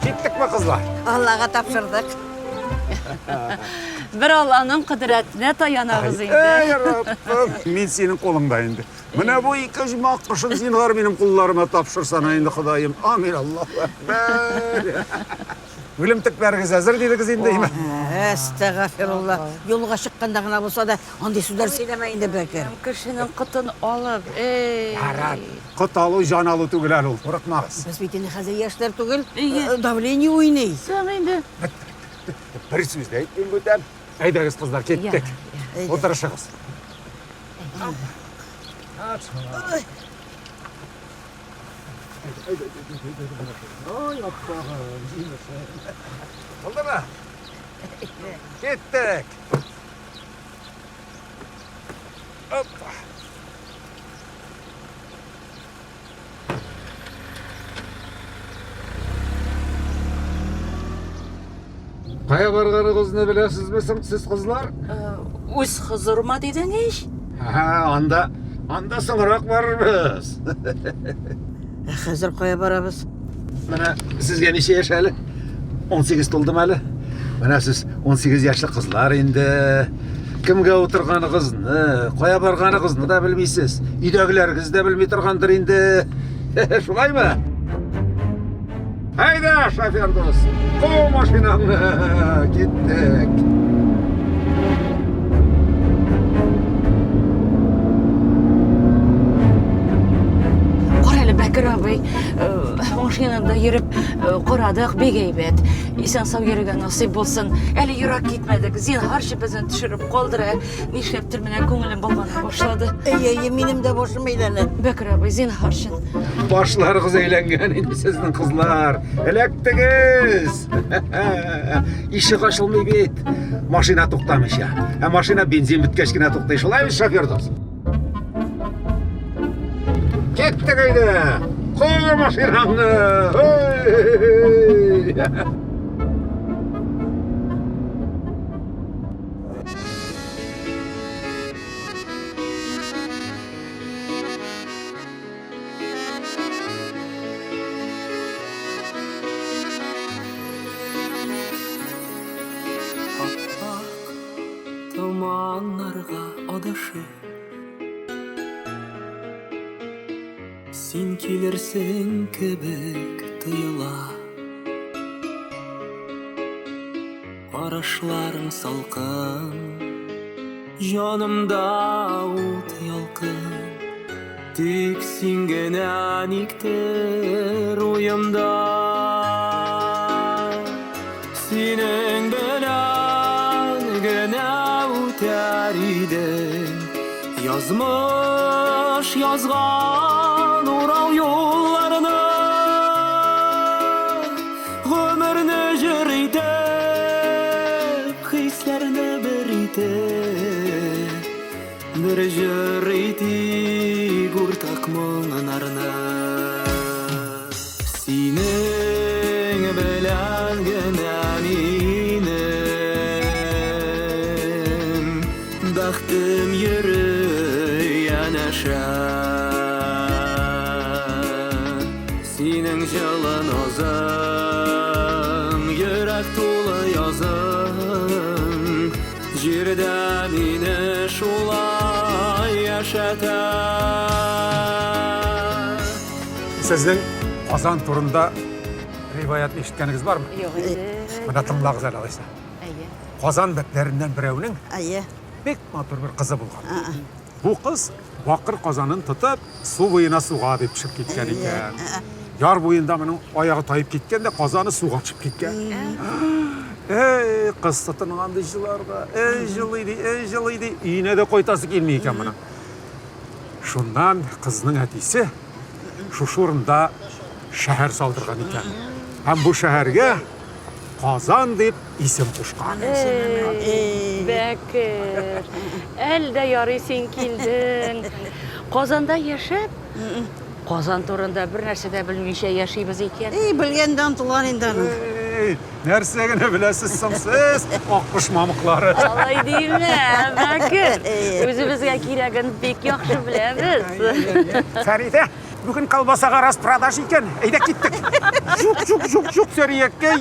Киттекме, кызлар? Аллага тапшырдык. Бер Алланың кодрәтенә таянабыз инде. Әй, Раббым, мин синең кулыңда инде. Менә бу ике оҗмах кошын зинһар минем кулларыма тапшырсана инде, Ходаем. Амин, Аллаһу әкбәр. Үлемтекләрегез әзер дидегез инде, име? Әстәгафирулла. Юлга чыкканда гына булса да, андый сүзләр сөйләмә инде, Бәкер. Кешенең котын алып, эй. Ярар. Кот алу, җан алу түгел әле ул, курыкмагыз. Без бит инде хәзер яшьләр түгел, Әйе. давление уйный. Соң инде. Бер сүз дә әйтмим бүтән. Әйдәгез, кызлар, киттек. Әйдә. Утырышыгыз. Ай, аппагым, җимешем. Булдымы? Киттек. Опа. Кая барганыгызны беләсезме соң сез, кызлар? Үз хозурыма дидең ич. Һә, анда, анда соңрак барырбыз. Ә хәзер кая барабыз? Менә сезгә ничә яшь әле? 18 тулдымы әле? Менә сез 18 яшьлек кызлар инде. Кемгә утырганыгызны, кая барганыгызны да белмисез. Өйдәгеләрегез дә белми торгандыр инде. Шулаймы? Әйдә, шофер дус, ку машинаңны, киттек. Кара әле, Бәкер абый, э, машинада йөреп э, карадык, бик әйбәт. Исән-сау йөрергә насыйп булсын. Әле ерак китмәдек, зинһарчы безне төшереп калдыр, ә. Нишләптер менә күңелем болгана башлады. Әй, әй, минем дә башым әйләнә. Бәкер абый, зинһар өчен. Башларыгыз әйләнгән инде сезнең, кызлар. Эләктегез! Ишек ачылмый бит. Машина туктамыйча. Ә машина бензин беткәч кенә туктый. Шулай бит, шофер дус? Киттек әйдә! Ку машинаңны! Эй! Ап-ак томаннарга адашып, Син килерсең кебек тоела. Карашларың салкын, Җанымда ут ялкын. Тик син генә никтер уемда. Синең белән генә үтәр идем Язмыш язган урау юлларны. Гомерне җыр итеп, хисләрне бер итеп, Бер җыр итик уртак моңнарны. Синең белән генә минем Бәхтем йөри янәшә. Синең җылы назың, йөрәк тулы язың, Җирдә мине шулай яшәтә. Сезнең Казан турында риваять ишеткәнегез бармы? Юк инде. Менә тыңлагыз әле алайса. Әйе. Казан бәкләреннән берәүнең Әйе. бик матур бер кызы булган. Бу кыз бакыр казанын тотып, су буена суга дип төшеп киткән икән. Яр буенда моның аягы таеп киткән дә казаны суга төшеп киткән. Эй, кыз тотынган ди җыларга. Эй, җылый ди, эй, җылый ди. Өенә дә кайтасы килми икән моның. Шуннан кызның әтисе шушы урында шәһәр салдырган икән. Һәм бу шәһәргә Казан дип исем кушкан. Эй, Бәкер, әле дә ярый син килдең. Казанда яшәп, Казан турында бер нәрсә дә белмичә яшибез икән. Эй, белгән дә онытылган инде аның. Эй, нәрсә генә беләсез соң сез, аккош мамыклары. Алай димә, Бәкер. Үзебезгә кирәген бик яхшы беләбез. Фәридә, бүген колбасага распродаж икән. Әйдә киттек. Юк, юк, юк, юк, Сәриякәй.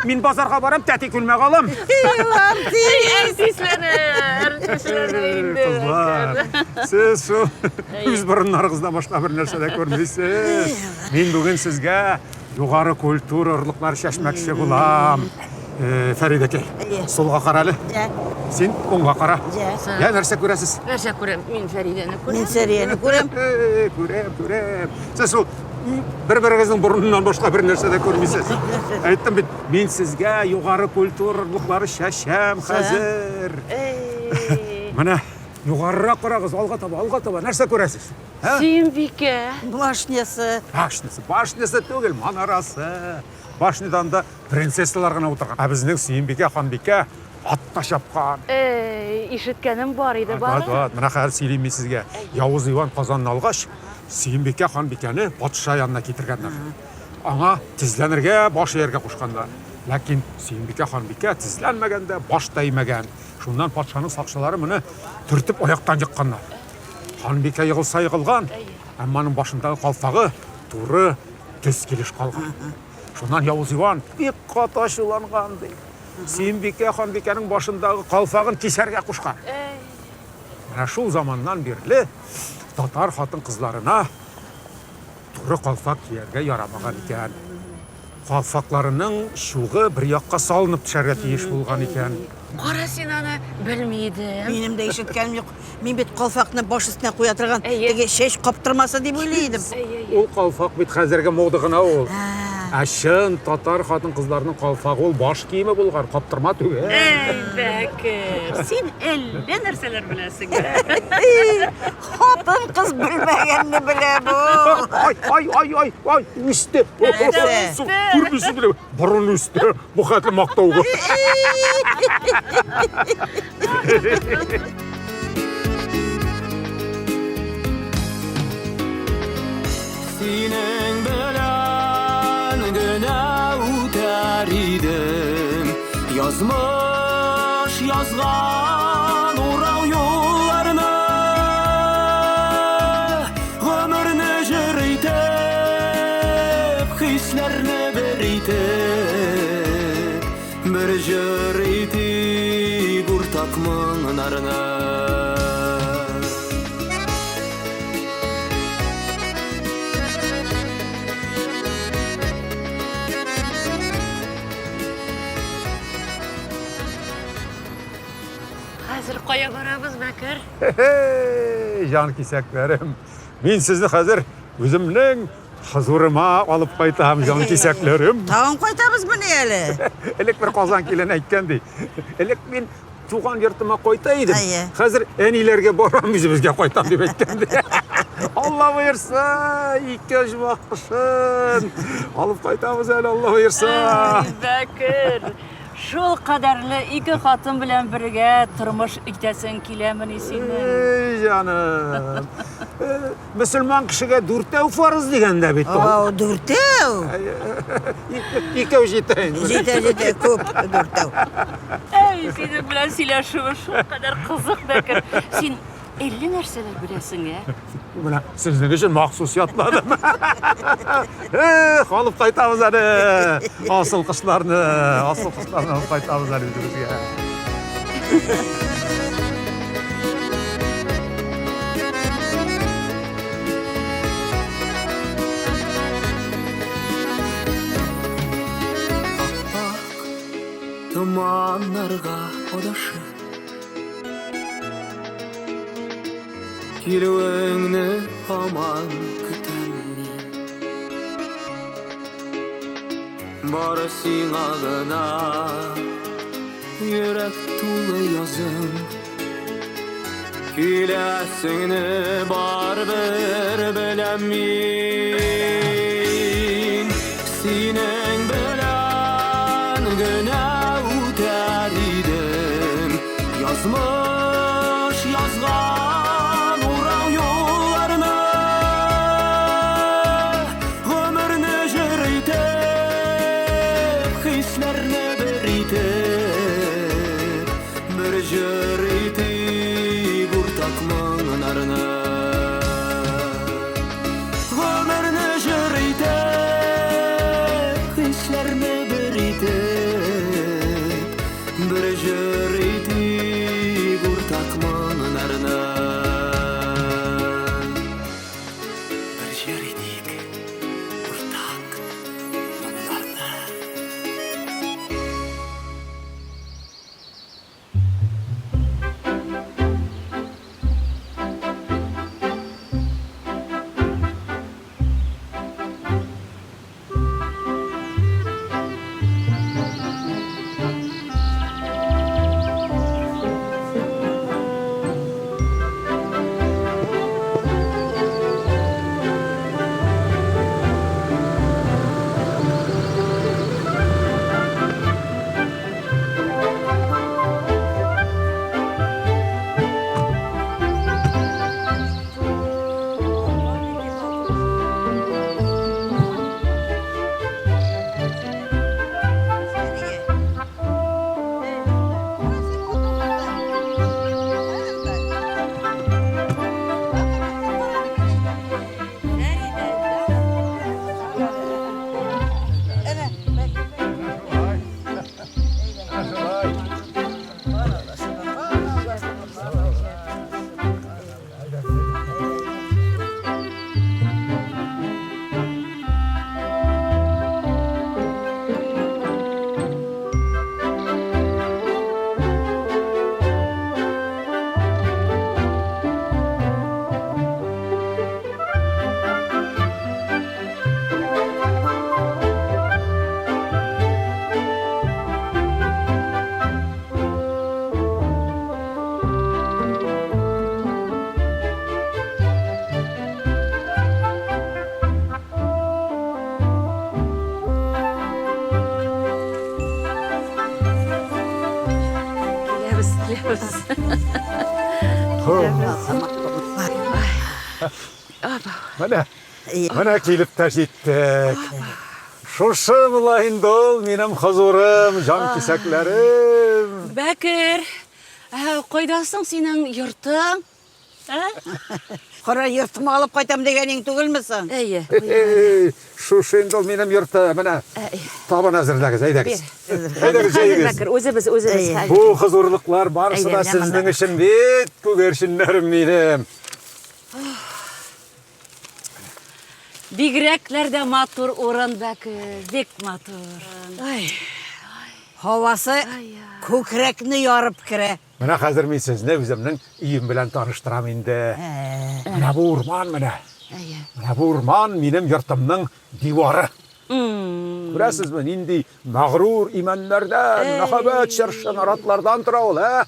Мин базарга барам, тәти күлмәк алам. Әртисләнә, әртисләнә инде. Кызлар, сез шул үз борыннарыгыздан башка бер нәрсә дә күрмисез. Мин бүген сезгә югары культура орлыклары чәчмәкче булам. Фәридәкәй, сулга кара әле. Син уңга кара. Я, нәрсә күрәсез? Нәрсә күрәм? Мин Фәридәне күрәм. Мин Сәрияне күрәм. Күрәм, күрәм. Сез шул бер-берегезнең борыныннан башка бер нәрсә дә күрмисез. Әйттем бит, мин сезгә югары культура орлыклары чәчәм хәзер. Менә югарырак карагыз, алга таба, алга таба. Нәрсә күрәсез? Сөембикә. Башнясы. Башнясы, башнясы түгел, манарасы. Башнядан да принцессалар гына утырган. Ә безнең Сөембикә ханбикә атта чапкан. Эй, ишеткәнем бар иде, бар. Ват, ват, менә хәзер сөйлим мин сезгә. Явыз Иван Казанны алгач, Сөембикә ханбикәне патша янына китергәннәр. Аңа тезләнергә, баш ияргә кушканнар. Ләкин Сөембикә ханбикә тезләнмәгән дә, баш та имәгән. Шуннан патшаның сакчылары моны төртеп аяктан екканнар. Ханбикә егылса егылган, әмма аның башындагы калфагы туры төз килеш калган. Шуннан Явыз Иван бик каты ачуланган, ди. Сөембикә ханбикәнең башындагы калфагын кисәргә кушкан. Менә шул заманнан бирле татар хатын-кызларына туры калфак кияргә ярамаган икән. Калфакларының чугы бер якка салынып төшәргә тиеш булган икән. Кара син аны, белми идем. Минем дә ишеткәнем юк. Мин бит калфакны баш өстенә куя торган теге чәч каптырмасы дип уйлый идем. Ул калфак бит хәзерге мода гына ул. Ә чын татар хатын-кызларының калфагы ул баш киеме булган, каптырма түгел. Әй, Бәкер, син әллә нәрсәләр беләсең. Хатын-кыз белмәгәнне белә бу. Ай, ай, ай, ай, ай, үсте. Үсте. Күрмисез белә, борын үсте. Бу хәтле мактауга. Синең белән генә үтәр идем Язмыш язган урау юлларны Гомерне җыр итеп, хисләрне бер итеп Бер җыр итик уртак моңнарны. Хәзер кая барабыз, Бәкер? Җан кисәкләрем, мин сезне хәзер үземнең хозурыма алып кайтам, җан кисәкләрем. Тагын кайтабызмыни әле? Элек бер Казан килен әйткән ди. Элек мин туган йортыма кайта идем. Әйе. Хәзер әниләргә барам, үзебезгә кайтам дип әйткән ди. Алла боерса, ике оҗмах кышын алып кайтабыз әле, Алла боерса. Әй, Бәкер, шул кадәрле ике хатын белән бергә тормыш итәсең киләмени синең? Эй, җаным. Мөселман кешегә дүртәү фарыз дигән дә бит ул. Ау, дүртәү. Икәү җитә инде. Җитә, җитә, күп дүртәү. Әй, синең белән сөйләшүе шул кадәр кызык, Бәкер. Син әллә нәрсәләр беләсең, ә? Менә сезнең өчен махсус ятладым. Эх, алып кайтабыз әле. Асыл кошларны, асыл кошларны алып кайтабыз әле үзебезгә. Ак томаннарга адашып Килүеңне һаман көтәм мин. Бары сиңа гына йөрәк тулы язым. Киләсеңне барыбер беләм мин. Синең белән генә үтәр идем Язмыш язган урау юлларны. Гомерне җыр итеп, хисләрне бер итеп, бер җыр итик уртак моңнарны. Гомерне җыр итеп, Керәбез. Менә, менә килеп тә җиттек. Шушы була инде ул минем хозурым, җан кисәкләрем. Бәкер, ә, кайда соң синең йортың? Ә? Кара йортыма алып кайтам дигәнең түгелме соң? Әйе. Эй, шушы инде ул минем йорты. Менә табын әзерләгез, әйдәгез. Әйдәгез, Хәзер, җәегез. Бәкер, үзебез, үзебез. Әйе. хәзер. Бу хозурлыклар барысы да Әйдә, менә сезнең монда. өчен бит, күгәрченнәрем минем. Бигрәкләр дә матур урын, Бәкер, бик матур. Ай. Һавасы күкрәкне ярып керә. Менә хәзер мин сезне үземнең өем белән таныштырам инде. Менә бу урман менә. Әйе. Менә бу урман минем йортымның дивары. Күрәсезме, нинди мәгърур имәннәрдән, мәһабәт чыршы наратлардан тора ул, ә?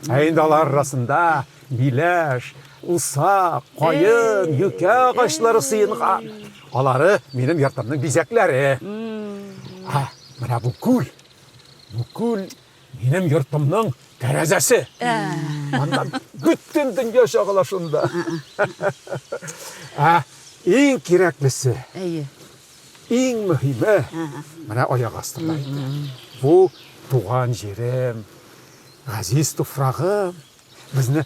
Ә инде алар арасында миләш, усак, каен, юкә агачлары сыенган. Алары минем йортымның бизәкләре. Ә, менә бу күл. Бу күл минем йортымның тәрәзәсе. Аннан бөтен дөнья чагыла шунда. Ә иң кирәклесе, Әйе. иң мөһиме, менә аяк астында инде. Бу туган җирем, газиз туфрагым. Безне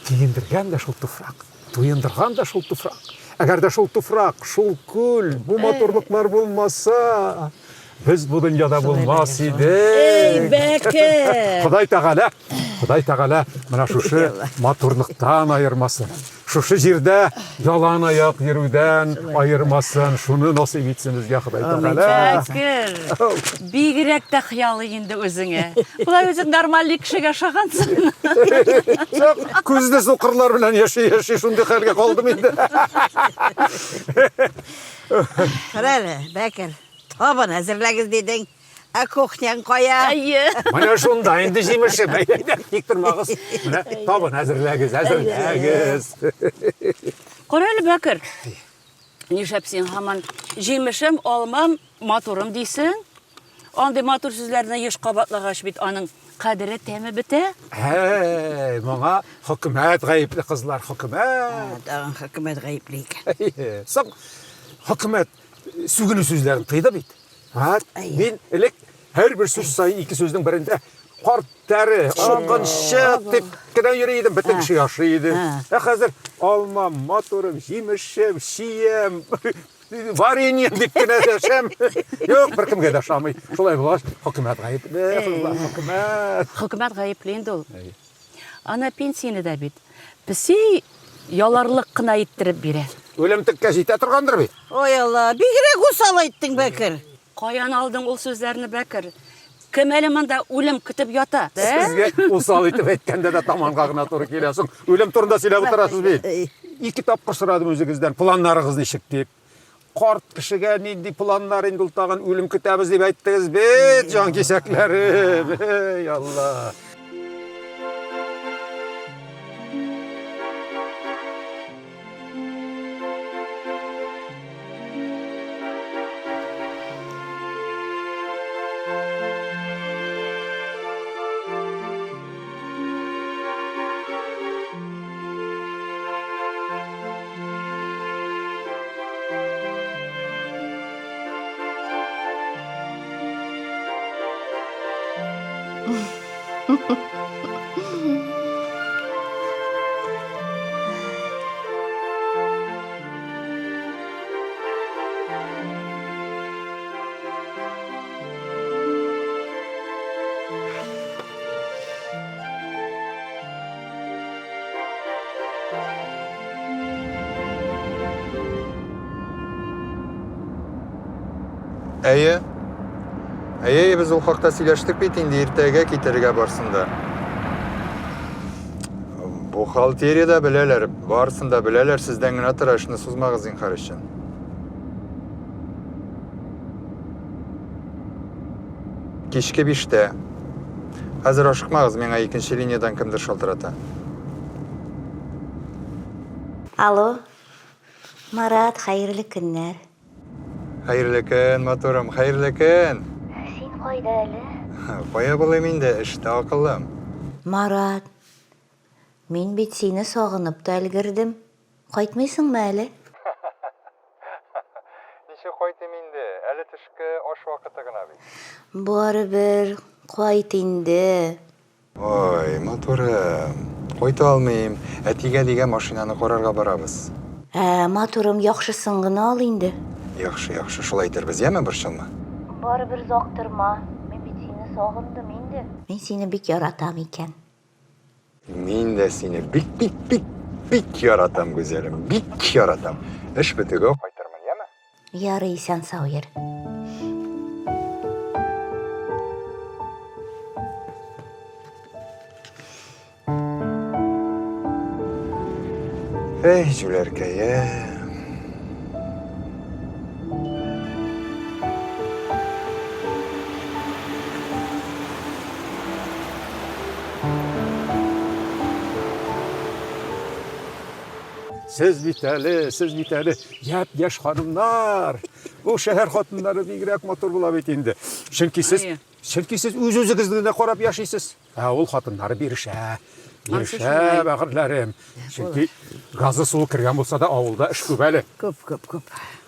киендергән дә шул туфрак, туендырган да шул туфрак. Әгәр дә шул туфрак, шул күл, бу матурлыклар булмаса, без бу дөньяда булмас Эй, идек. Бәкер! Ходай Тәгалә, Ходай Тәгалә менә шушы матурлыктан аермасын. Шушы җирдә ялан аяк йөрүдән аермасын. Шуны насыйп итсен безгә Ходай Тәгалә. Бәкер, бигрәк тә хыялый инде үзеңә. Болай үзең нормальный кешегә ошагансың. Юк, күзле сукырлар белән яши-яши шундый хәлгә калдым инде. Кара әле, Бәкер, табын әзерләгез дидең. Ә кухняң кая? Әйе. Менә шунда инде җимешем. Әйдә, тик тормагыз. Менә табын әзерләгез, әзерләгез. Кара әле, Бәкер. Нишләп син һаман җимешем, алмам, матурым дисең? Андый матур сүзләрне еш кабатлагач бит аның кадере, тәме бетә. Әй, моңа хөкүмәт гаепле, кызлар, хөкүмәт. Тагын хөкүмәт гаепле икән. Соң, хөкүмәт сүгенү сүзләрен тыйды бит. Ха, мин элек һәрбер сүз саен ике сүзнең берендә карт тәре, чукынчык дип кенә йөри идем, бөтен кеше яши иде. Ә хәзер алмам, матурым, җимешем, чиям, вареньем дип кенә дәшәм. Юк, беркемгә дә ошамый. Шулай булгач, хөкүмәт гаепле, кызлар, хөкүмәт. Хөкүмәт гаепле инде ул. Ана пенсияне дә бит песи яларлык кына иттереп бирә. Үлемтеккә җитә торгандыр бит. Ой, Алла, бигрәк усал әйттең, Бәкер. Каян алдың ул сүзләрне, Бәкер? Кем әле монда үлем көтеп ята? Сезгә усал итеп әйткәндә дә таманга гына туры килә соң. Үлем турында сөйләп утырасыз бит. Ике тапкыр сорадым үзегездән, планнарыгыз ничек дип. Карт кешегә нинди планнар инде ул тагын, үлем көтәбез дип әйттегез бит, җан кисәкләрем. Эй, Алла. Әйе. Әйе, без ул хакта сөйләштек бит инде, иртәгә китәргә барсын да. Бухгалтериядә беләләр, барсын да беләләр, сездән генә тора, эшне сузмагыз зинһар өчен. Кичке биштә. Хәзер ашыкмагыз, миңа икенче линиядән кемдер шалтырата. Алло, Марат, хәерле көннәр. Хәерле көн, матурым, хәерле көн. Син кайда әле? Кая булыйм инде, эштә, акыллым. Марат, мин бит сине сагынып та өлгердем. Кайтмыйсыңмы әле? Ничек кайтыйм инде? Әле төшке аш вакыты гына бит. Барыбер кайт инде. Ой, матурым, кайта алмыйм. Әтигә дигән машинаны карарга барабыз. Ә, матурым, яхшысын гына ал инде. Яхшы, яхшы, шулай итәрбез, яме, борчылма. Барыбер озак торма. Мин бит сине сагындым инде. Мин сине бик яратам икән. Мин дә сине бик, бик, бик, бик яратам, гүзәлем, бик яратам. Эш бетүгә кайтырмын, яме? Ярый, исән-сау йөр. Эй, җүләркәем. Сез бит әле, сез бит әле япь-яшь ханымнар. Бу шәһәр хатыннары бигрәк матур була бит инде. Чөнки сез, чөнки сез үз-үзегезне генә карап яшисез. Ә ул хатыннары бирешә. Бирешә, бәгырьләрем. Чөнки газы суы кергән булса да авылда эш күп әле. Күп, күп, күп.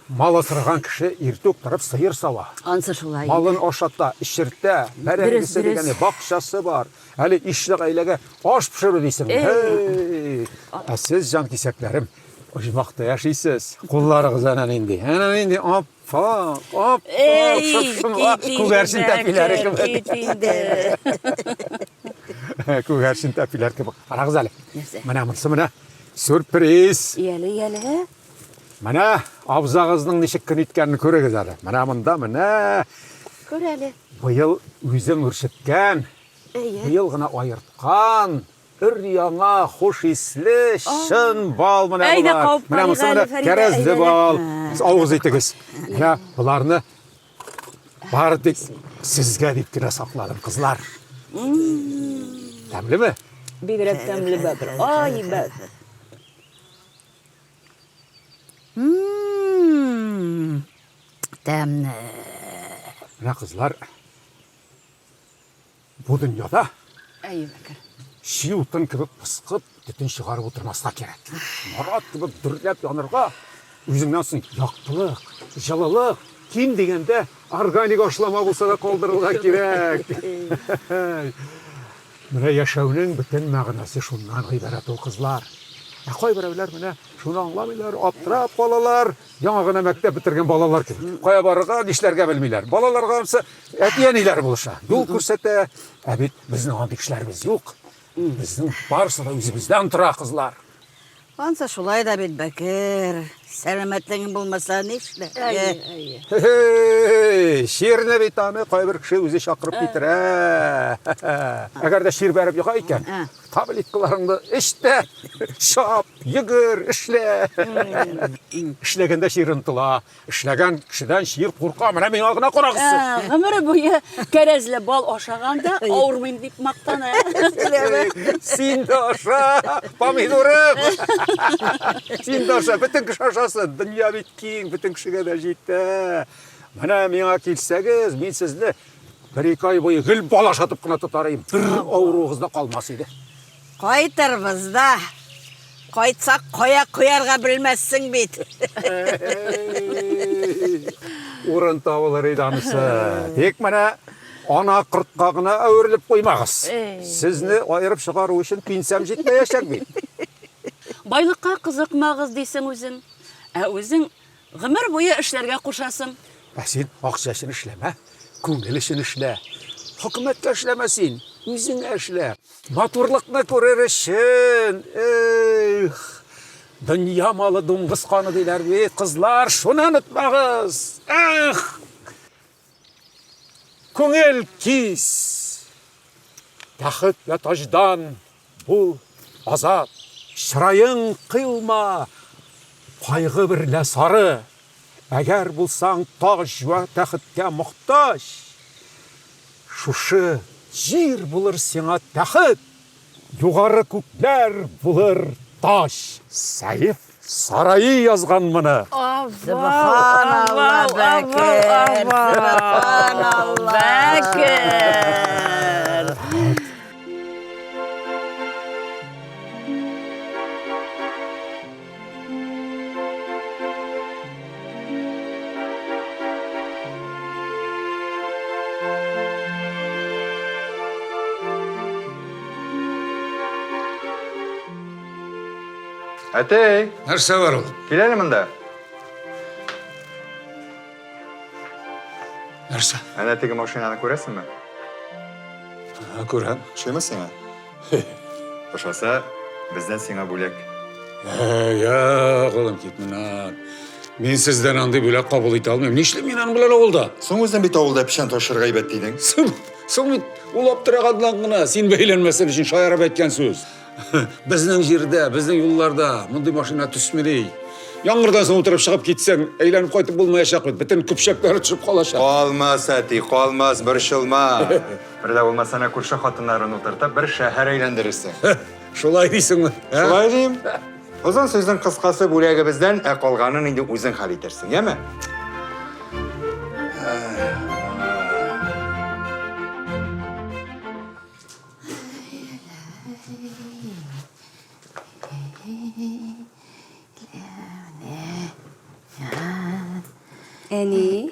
Мал асраган кеше иртүк торып сыер сава. Ансы шулай. Малын ашата, эчертә, бәрәңгесе дигәне, бакчасы бар. Әле ишле гаиләгә аш пешерү дисең. Һей! Ә сез, җанкисәкләрем, оҗмахта яшисез. Кулларыгыз әнә нинди. Әнә нинди ап Ап, ап, күгәрчен тәпиләре кебек. Күгәрчен тәпиләр кебек. Карагыз әле. Менә монысы менә сюрприз. Яле, яле. Менә абзагызның ничек көн иткәнен күрегез әле. Менә монда менә. Күр әле. Быел үзем үрчеткән, быел гына аерткан Өр-яңа, хуш исле, чын бал менә Әйдә, болар. кабып Менә карыйк монысы әле, менә Фәридә, кәрәзле әйдә. бал. Авыз итегез. Менә боларны бары тик сезгә дип кенә сакладым, кызлар. Тәмлеме? Бигрәк тәмле бәкер. Ай, бәк. Тәмле. Менә кызлар, Бу дөньяда Әйе, Бәкер. Чи утын кебек пыскып, төтен чыгарып утырмаска кирәк. Нарат кебек дөрләп янырга, үзеңнән соң яктылык, җылылык, ким дигәндә органик ашлама булса да калдырырга кирәк. Менә яшәүнең бөтен мәгънәсе шуннан гыйбарәт ул, кызлар. Ә кайберәүләр менә шуны аңламыйлар, аптырап калалар. Яңа гына мәктәп бетергән балалар кебек. Кая барырга, нишләргә белмиләр. Балаларга ансы әти-әниләре булыша, юл күрсәтә. Ә бит безнең андый кешеләребез юк. Безнең барысы да үзебездән тора, кызлар. Ансы шулай да бит, Бәкер. Сәламәтлегең булмаса, нишләргә? Әйе, әйе. Чирне бит аны кайбер кеше үзе чакырып китерә. Әгәр дә чир бәреп йога икән, Таблеткаларыңны эч тә, чап, йөгер, эшлә. Эшләгәндә чир онытыла. Эшләгән кешедән чир курка. Менә миңа гына карагыз сез. Ә, гомере буе кәрәзле бал ашаган да авырмыйм дип мактана. Син дә аша, помидорым. Син дә аша, бөтен кеше ашасын. Дөнья бит киң, бөтен кешегә дә җитә. Менә миңа килсәгез, мин сезне Бер-ике ай буе гел бал ашатып кына тотар идем. Бер авыруыгыз да калмас иде. Кайтырбыз да. Кайтсак, кая куярга белмәссең бит. Урын табылыр иде анысы. Тик менә ана кортка гына әверелеп куймагыз. Сезне аерып чыгару өчен пенсиям җитмәячәк бит. Байлыкка кызыкмагыз дисең үзең. Ә үзең Гомер буе эшләргә кушасың. Ә син акча өчен эшләмә, күңел өчен эшлә. Хөкүмәткә эшләмә син, үзеңә эшлә. Матурлыкны күрер өчен. Эх, дөнья малы дуңгыз каны диләр бит, кызлар, шуны онытмагыз. Эх! Күңел кис! Тәхет вә таҗдан бул азат. Чыраең кыйлма кайгы берлә сары. Әгәр булсаң таҗ вә тәхеткә мохтаҗ, Шушы җир булыр сиңа тәхет, Югары күкләр булыр таҗ. Сәйф Сараи язган моны. Сөбханалла, Бәкер, сөбханалла. Бәкер. Әтей! Нәрсә бар ул? Кил әле монда. Нәрсә? Әнә теге машинаны күрәсеңме? Күрәм. Ошыймы сиңа? Ошаса, бездән сиңа бүләк. Я, кулым кит моннан. Мин сездән андый бүләк кабул итә алмыйм. Нишлим мин аның белән авылда? Соң үзең бит авылда печән ташырга әйбәт дидең. Соң, соң бит ул аптыраганнан гына син бәйләнмәсен өчен шаярып әйткән сүз. Безнең җирдә, безнең юлларда мондый машина төсмени. Яңгырдан соң утырып чыгып китсәң, әйләнеп кайтып булмаячак бит. Бөтен көпчәкләре төшеп калачак. Калмас, әти, калмас, борчылма. Бер дә булмаса, әнә күрше хатыннарын утыртып, бер шәһәр әйләндерерсең. Шулай дисеңме? Ә? Шулай дим. Озын сүзнең кыскасы бүләгебездән, ә калганын инде үзең хәл итәрсең, яме? Әни,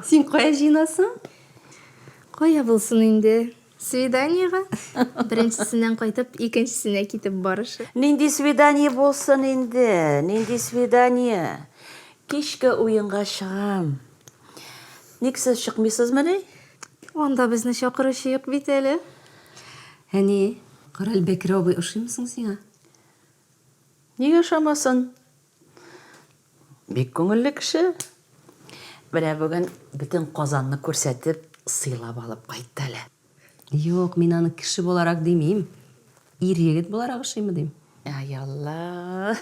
син кая җыенасың? Кая булсын инде? Свиданиега. Беренчесеннән кайтып, икенчесенә китеп барышы. Нинди свидание булсын инде? Нинди свидание? Кичке уенга чыгам. Ник сез чыкмыйсызмыни? Анда безне чакыручы юк бит әле. Әни, карале, Бәкер абый ошыймы соң сиңа? Нигә ошамасын? Бик күңелле кеше. Менә бүген бөтен Казанны күрсәтеп, сыйлап алып кайтты әле. Юк, мин аны кеше буларак димим. Ир-егет буларак ошыймы дим. Ай Алла.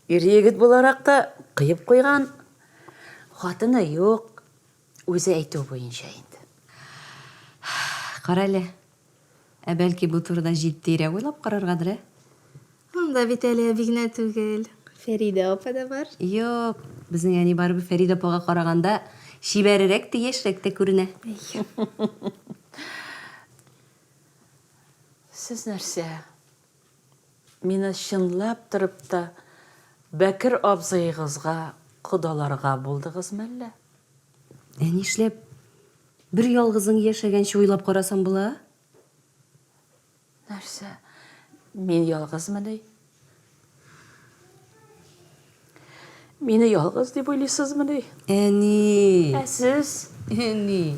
Ир-егет буларак та кыеп куйган. Хатыны юк, үзе әйтү буенча инде. Карале, ә бәлки бу турыда җитдиерәк уйлап караргадыр, ә? Анда бит әле әби генә түгел, Фәридә апа да бар. Юк, безнең әни барыбер Фәридә апага караганда чибәрерәк тә, яшьрәк тә күренә. Сез нәрсә, мине чынлап торып та Бәкер абзыегызга кодаларга булдыгыз мәллә? Ә нишләп бер ялгызың яшәгәнче уйлап карасаң була? Нәрсә, мин ялгызмыни? Мине ялгыз дип уйлыйсызмыни? Әни! Ә сез? Әни!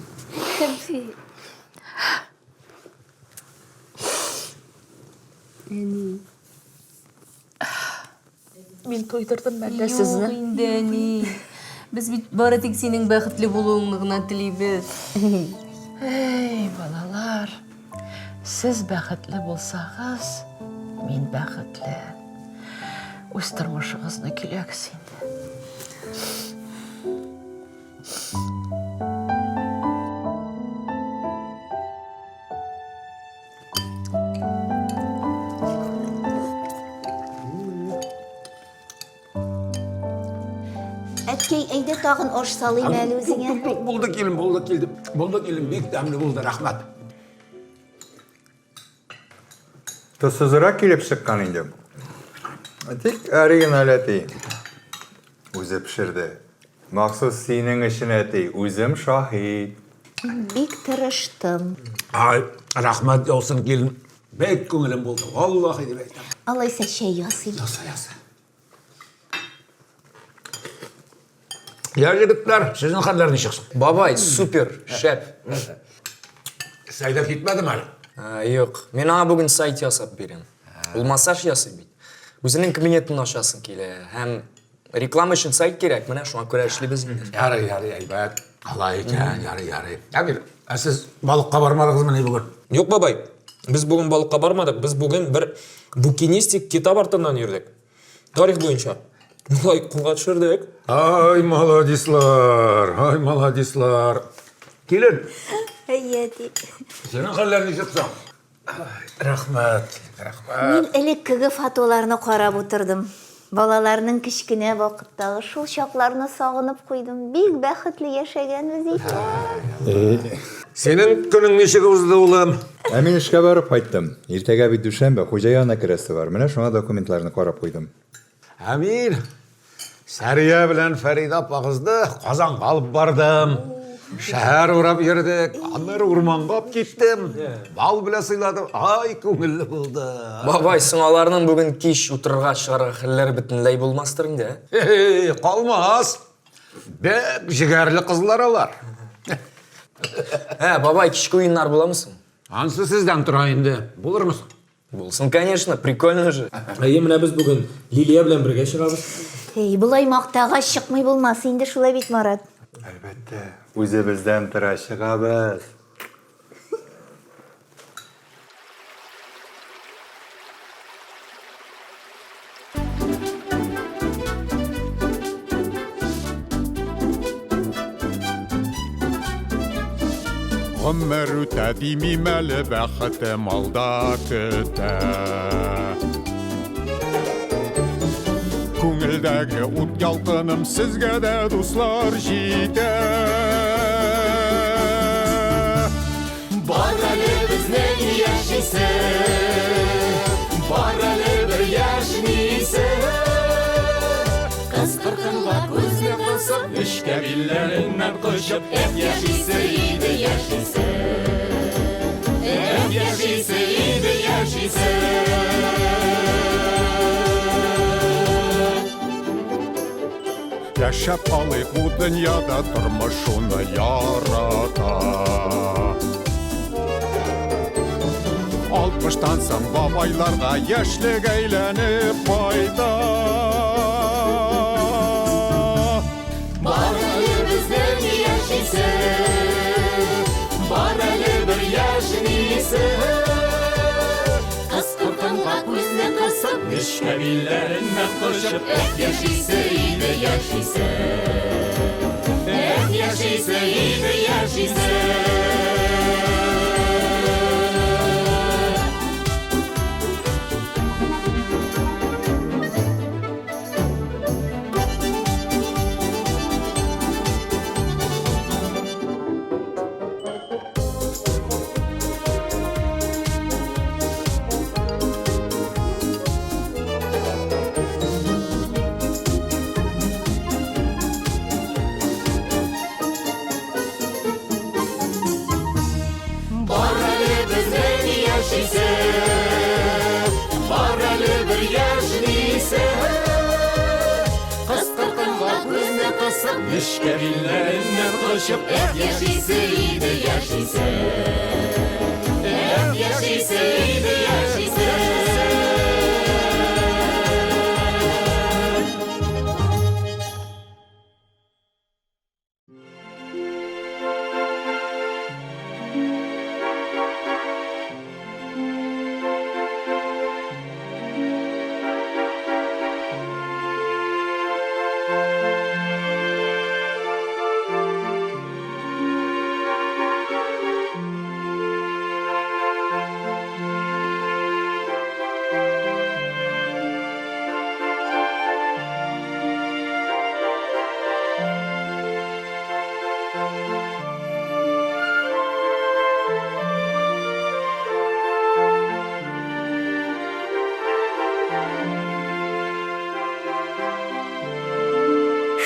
Әби. Әни. Мин туйдырдым мәллә сезне? Юк инде, әни. Без бит бары тик синең бәхетле булуыңны гына телибез. Әй, балалар, сез бәхетле булсагыз, мин бәхетле. Үз тормышыгызны көйләгез инде. Әткәй, әйдә тагын аш салыйм әле үзеңә. Юк, юк, булды килен, булды килде. Булды килен, бик тәмле булды, рәхмәт. Тозсызрак килеп чыккан инде. Тик оригиналь әти. Үзе пешерде. Махсус синең өчен, әти, үзем шаһит. Бик тырыштым. Ай, рәхмәт яусын, килен. Бик күңелем булды, валлахи дип әйтәм. Алайса чәй ясыйм. Яса, яса. Я, егетләр, сезнең хәлләр ничек соң? Бабай, супер, шәп. Сәйдә китмәдеме әле? Юк, мин аңа бүген сайт ясап бирәм. Ул массаж ясый бит. Үзенең кабинетын ачасы килә һәм реклама өчен сайт кирәк, менә шуңа күрә эшлибез инде. Ярый, ярый, әйбәт. Алай икән, ярый, ярый. Әмир, ә сез балыкка бармадыгызмыни бүген? Юк, бабай, без бүген балыкка бармадык, без бүген бер букинистик китап артыннан йөрдек. Тарих буенча. Болай кулга төшердек. Ай, молодецлар, ай, молодецлар. Килен. Әйе, әти. Синең хәлләр ничек соң? Рәхмәт, рәхмәт. Мин элеккеге фотоларны карап утырдым. Балаларның кечкенә вакыттагы шул чакларны сагынып куйдым. Бик бәхетле яшәгәнбез икән. Синең көнең ничек узды, улым? Ә мин эшкә барып кайттым. Иртәгә бит дүшәмбе, хуҗа янына керәсе бар. Менә шуңа документларны карап куйдым. Ә мин Сәрия белән Фәридә апагызны Казанга алып бардым. Шәһәр урап йөрдек, аннары урманга алып киттем. Бал белән сыйладым. Ай, күңелле булды. Бабай, соң аларның бүген кич утырырга чыгарга хәлләре бөтенләй булмастыр инде, ә? Эй, калмас. Бик җегәрле кызлар алар. Ә, бабай, кичке уеннар буламы соң? Ансы сездән тора инде. Булырмы соң? Булсын, конечно, прикольно же. Әйе, менә без бүген Лилия белән бергә чыгабыз. Эй, болай мактагач чыкмый булмас инде, шулай бит, Марат? Әлбәттә, үзебездән тора чыгабыз. Гомер үтә димим әле, бәхетем алда көтә. Күңелдәге ут ялкыным сезгә дә, дуслар, җитә. Бар әле безнең яшисе, бар әле бер яшьнисе. Кыз кыркынга күзне кысып, нечкә билләреннән кочып, эх, яшисе иде, яшисе. Эх, яшисе иде, яшисе. Яшәп алыйк бу дөньяда, тормыш шуны ярата. Алтмыштан соң бабайларга яшьлек әйләнеп кайта. Бар әле безнең яшисе, бар әле бер яшьнисе. Кыз кыркынга күзне кысып, нечкә билләреннән кочып, эх, яшисе иде, яшисе. Эх, яшисе иде, яшисе. Бар әле безнең яшисе, бар әле бер яшьнисе. Кыз кыркынга күзне кысып, нечкә билләреннән кочып, эх, яшисе иде, яшисе. Эх, яшисе иде, яшисе.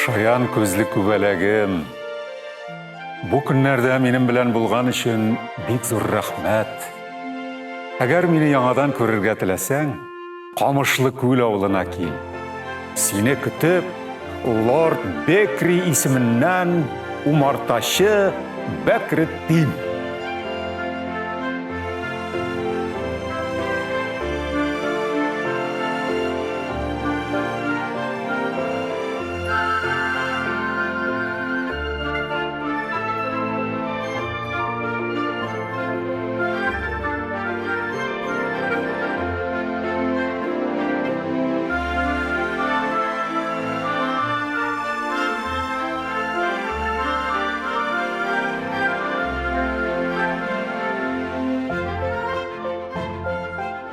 Шаян күзле күбәләгем, бу көннәрдә минем белән булган өчен бик зур рәхмәт. Әгәр мине яңадан күрергә теләсәң, Камышлы күл авылына кил. Сине көтеп, лорд Бекри исеменнән умартачы Бәкретдин.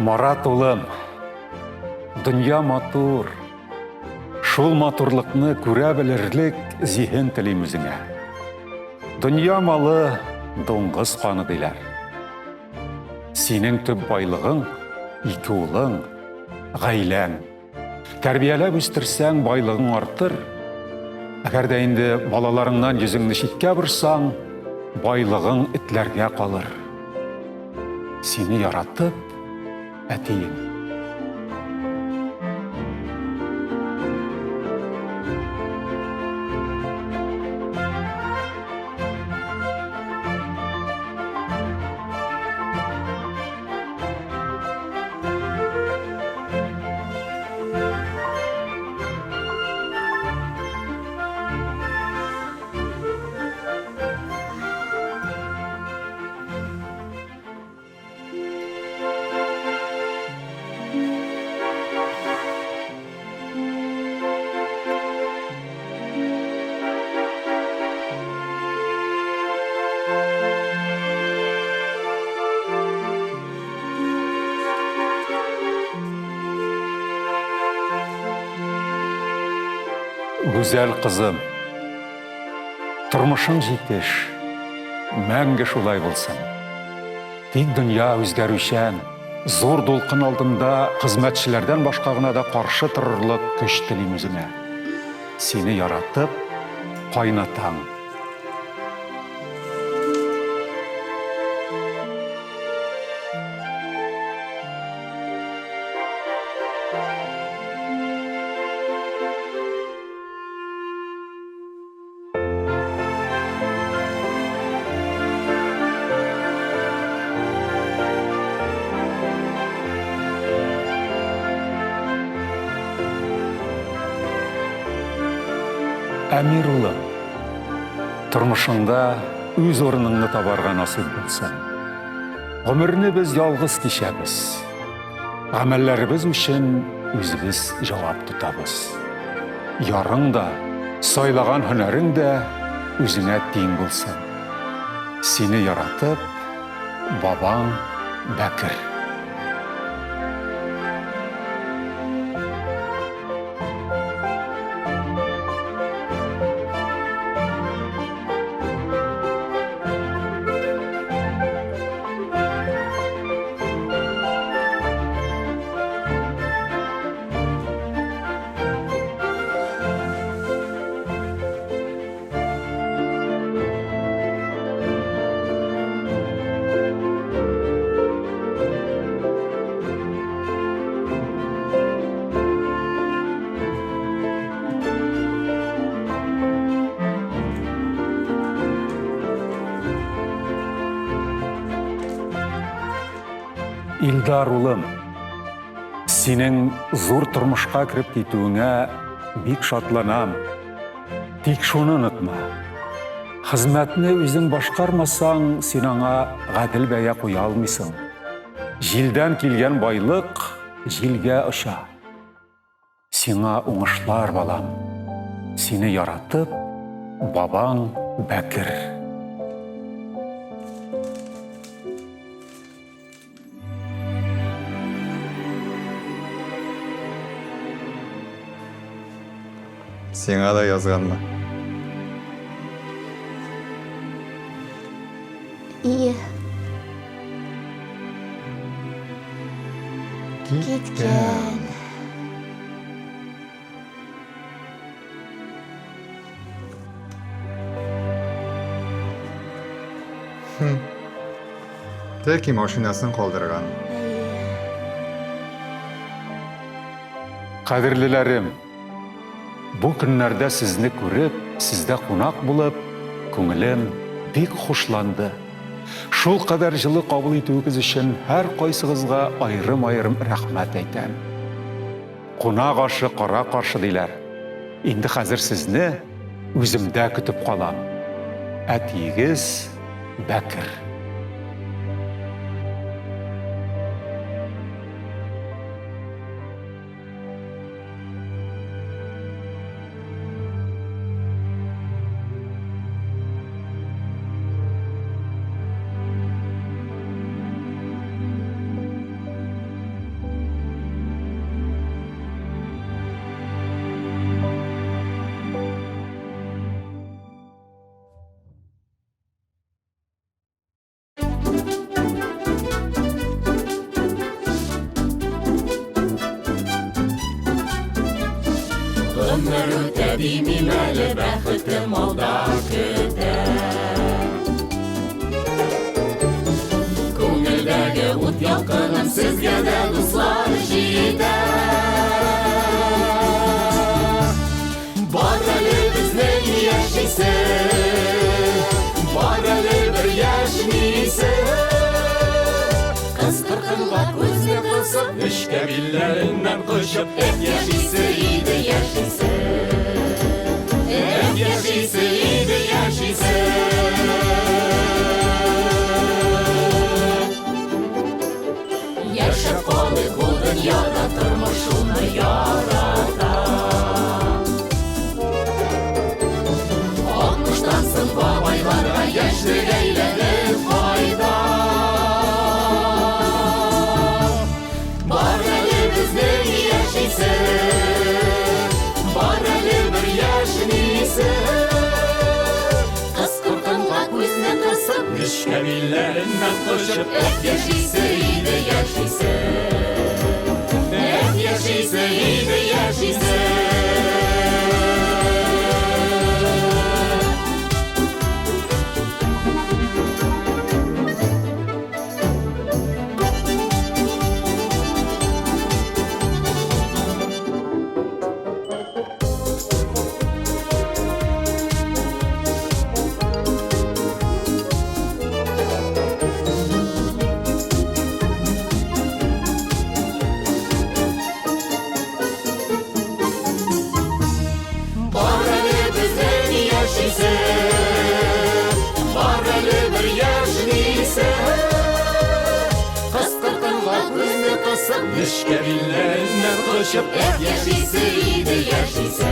Марат улым, дөнья матур. Шул матурлыкны күрә белерлек зиһен телим үзеңә. Дөнья малы дуңгыз каны диләр. Синең төп байлыгың ике улың, гаиләң. Тәрбияләп үстерсәң, байлыгың артыр. Әгәр дә инде балаларыңнан йөзеңне читкә борсаң, байлыгың этләргә калыр. Сине яратып, әтиең. Гүзәл кызым, тормышың җитеш, мәңге шулай булсын. Тик дөнья үзгәрүчән, зур дулкын алдында хезмәтчеләрдән башка гына да каршы торырлык көч телим үзеңә. Сине яратып, кайнатаң. Әмир улым, тормышыңда үз урыныңны табарга насыйп булсын. Гомерне без ялгыз кичәбез. Гамәлләребез өчен үзебез җавап тотабыз. Ярың да, сайлаган һөнәрең дә үзеңә тиң булсын. Сине яратып, бабаң Бәкер. Илдар улым, синең зур тормышка кереп китүеңә бик шатланам. Тик шуны онытма. Хезмәтне үзең башкармасаң, син аңа гадел бәя куя алмыйсың. Җилдән килгән байлык җилгә оча. Сиңа уңышлар, балам. Сине яратып, бабаң Бәкер. Сиңа да язганмы? Ие. Киткән. Тәки машинасын калдырган. Кадерлеләрем, бу көннәрдә сезне күреп, сездә кунак булып, күңелем бик хушланды. Шул кадәр җылы кабул итүегез өчен һәркайсыгызга аерым-аерым рәхмәт әйтәм. Кунак ашы кара каршы диләр. Инде хәзер сезне үземдә көтеп калам. Әтиегез Бәкер. Гомер үтә димим әле, бәхетем алда көтә. Күңелдәге ут ялкыным сезгә дә, дуслар, җитә. Бар әле безнең яшисе, бар әле бер яшьнисе. Кыз-кыркынга күзне кысып, нечкә билләреннән кочып, эх, яшисе иде, яшисе. Эх, яшисе иде, яшисе. Яшәп калыйк бу дөньяда, тормыш шуны ярата. Алтмыштан соң бабайларга яшьлек әйләнеп кайта. Бар әле безнең яшисе, бар әле бер яшьнисе. Кыз-кыркынга күзне кысып, нечкә билләреннән кочып, эх, яшисе иде, яшисе. Эх, яшисе иде, яшисе. Бар әле безнең яшисе, бар әле бер яшьнисе. Кыз-кыркынга күзне кысып, нечкә билләреннән кочып, эх, яшисе иде, яшисе.